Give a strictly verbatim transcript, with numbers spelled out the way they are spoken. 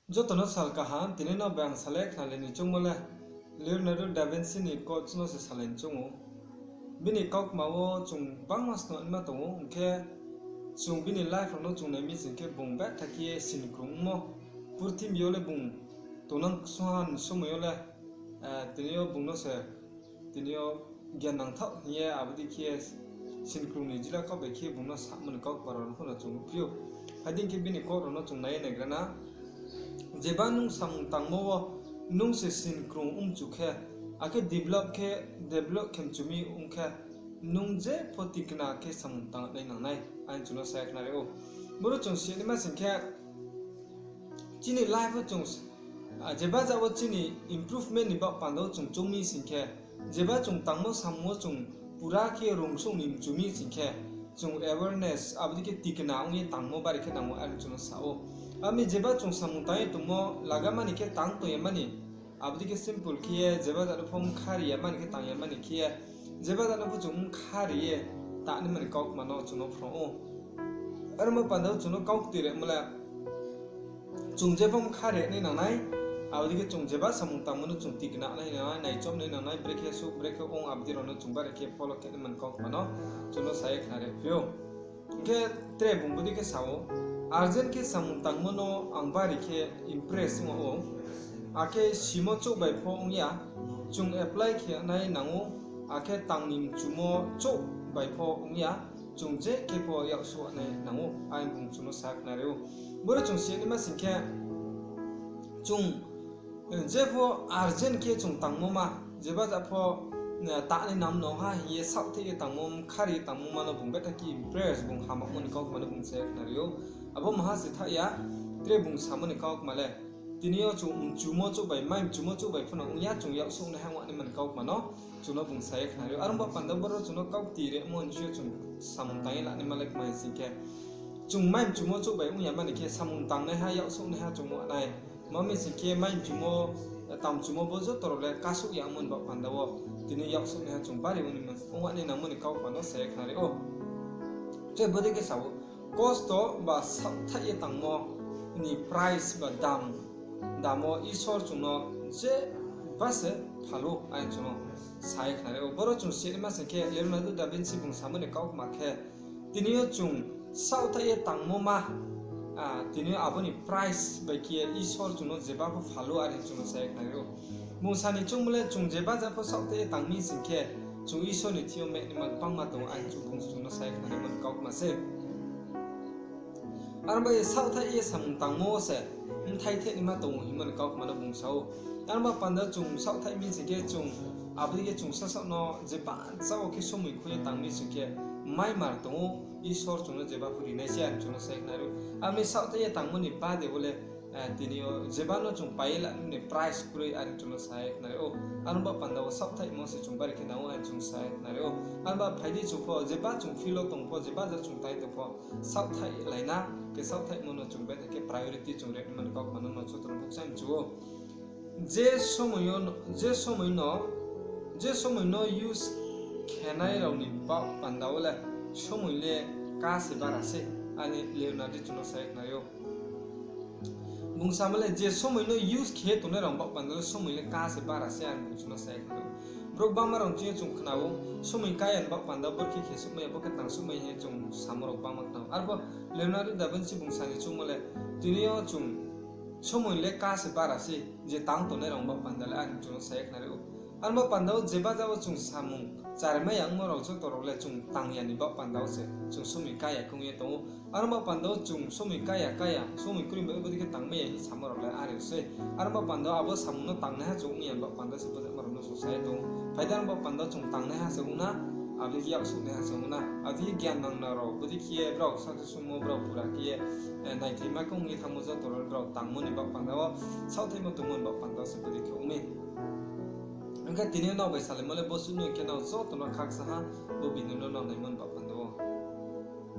Joto no sal kaham, tini no bai ang salai khnalai ni choungmo le Leonardo da Vinci ni quotes no se salai ni choung ou. Bini kaukma wo chung bangma snonaima tong ou, hing khe chung bini life rao no chung nai mi sing khe bung betha khe ye sinkrung ongmo. Purthimbi yo le bung tongnang ksungha ni somoi yo le, tini yo bung no se, tini yo gyan nangthaoh hing ye abo dei khe ye sinkrung ni jila kau bai khe bung no samo ni kaukma rao no pho no chung nuhphi ou. Phai di hing khe bini quote rao no chung nai ye naigra na. Jeba nung samung tangmo wo nung se sinkrung ongmchu khe, akhe develop khe, develop khe mchu mi ong khe, nung jepho tikna khe samung tang nai nangnai, ang chung no sa ye khnari ou. Boro chung sinaima sing khe, chini life wo chung, jeba ja wo chini improvement ni baoh panda wo chung choung mi sing khe, jeba chung tangmo samung wo chung pura khe rungsouh ni mchu mi sing khe, chung awareness, abo dei khe tikna ong ye tangmo bari khe nang ou, are chung no sa ou. Ami jeba chung samung tang ye tongmo laga mani khe tang tong ya mani, abo dei khe simple khe ye, jeba ja no pho mkha ri ya mani khe tang ya mani khe ye, jeba ja no pho chung mkha ri ye, tangnaima ni kaukma no chung no phrung ou. Aro mo panda wo chung no kau kti rimo le, chung jepho mkha ri nai nangnai, abo dei khe chung jeba samung tangmo no chung tikna nai nangnai, naichom nai nangnai, brekhe suh, brekhe ong, abo dei rao no chung bari khe follow khe naima ni kaukma no chung no sa ye khnari phi ou. Hing khe tre bung bo dei khe sa ou, urgent khe samung tangmo no ang bari khe impress ong ou, akhe simo chouh bai pho ong ya, chung apply khe nai nang ou, akhe tang ni mchumo chouh bai pho ong ya, chung je khe pho yaksouh nai nang ou, are bung chung no sa khnari ou. Boro chung sinaima sing khe, chung jepho urgent khe chung tangmo ma, jeba ja pho, tangnai nam no ha hing ye saohthaih ye tangmo, mkha ri ye tangmo ma no bung betha khe impress, bung hamyagmo ni kaukma no bung sa ye khnari ou. Abo maha se thaoh ya, tre bung samo ni kaukma le, tini yo chung mchumo chouh bai, mai mchumo chouh bai pho no ong ya, chung yaksouh naiha ong naima ni kaukma no chung no bung sa ye khnari ou. Aro baoh panda boro chung no kau kti rimo ni sing yo chung samung tang ye lanaima le kmai sing khe, chung mai mchumo chouh bai ong ya mani khe samung tangnaiha, yaksouh naiha chung ong nai. Ma mi sing khe mai mchumo, tang mchumo bo joto rao le kasouh ya ongmo ni baoh panda wo, tini yaksouh naiha chung bari ong nai nangmo ni kaukma no sa ye khnari ou. Tre bo dei khe sa ou, kosto ba saohthaih ye tangmo ni price ba dam, dam wo Isor chung no jeba se phal ou, are chung no sa ye khnari ou. Boro chung sinaima sing khe, Leonardo da Vinci bung samo ni kaukma khe, tini yo chung saohthaih ye tangmo ma, tini yo abo ni price bai khe ye Isor chung no jeba pho phal ou, are chung no sa ye khnari ou. Bung sa ni choungmo le chung jeba ja pho saohthaih ye tang mi sing khe, chung Isor ni thing yo mehnaima gbangma tong ou, are chung bung chung no sa ye khnarimo ni kaukma se. Aro bai ye saohthaih ye samung tangmo wo se bthai thehnaima tong ou hingmo ni kaukma no bung sa ou. Aro ba panda chung saohthaih mi sing khe chung, abo dei khe chung sasaoh no jeba ja wo khe somoi khui ye tang mi sing khe, maimar tong ou, Isor chung no jeba pho ri nai se, are chung no sa ye khnari ou. Aro mi saohthaih ye tangmo ni bade bo le, tini yo jeba no chung pai ye la ni price kroi, are chung no sa ye khnari ou. Aro ba panda wo saohthaihmo se chung bari khe nang ou, are chung sa ye khnari ou. Aro ba phai di chung pho, jeba chung field wo tong pho, jeba ja chung tang ye tong pho, saohthaihlai na, khe saohthaihmo no chung betha khe priority chung ri naima ni kaukma no joto no bukcha mchu ou. Je somoi no, je somoi no use khenai rao ni baoh panda wo le somoi le ká se bara se, are Leonardo chung no sa ye khnari ou. Bung samo le je somoi no use khe tongnai rao baoh panda le somoi le ká se bara se, are bung chung no sa ye khnari ou. Brouh gbangma rao chini chung khna ou, somoi ká ya ni baoh panda bo khe khe souhmai ya, bo khe tang souhmai ya hing ye chung samo rao gbangma khna ou. Arpho Leonardo da Vinci bung sa ni choungmo le, tini yo chung somoi le ká se bara se, je tang tongnai rao baoh panda le, are chung no sa ye khnari ou. Aro baoh panda wo jeba ja wo chung samung charimai ya ongmo rao joto rao le chung tang ya ni baoh panda wo se, chung somoi ká ya khe ong ye tong ou. Aro baoh panda wo chung somoi ká ya, ká ya, somoi kroi bai bodei khe tangmai ya hing samo rao le are se. Aro baoh panda wo abo samung no tangnaiha chung ong ya baoh panda se bojama rao no chung sa ye tong ou. Phai di aro baoh panda wo chung tangnaiha se ong na, abo dei khe yaksouhnaiha se ong na, abo dei khe gyan nang na rao, bodei khe ye brao success ongmo, brao pura khe ye, naithaima khe ong ye thanngmo joto rao le brao tangmo ni baoh panda wo, saohthaihmo tongmo ni baoh panda wo se bodei khe ong mi. Hing khe tini yo nrao bai salaimo le bo suh no hing khe nrao joto no khaksa ha, bo video no nrao naimo ni baoh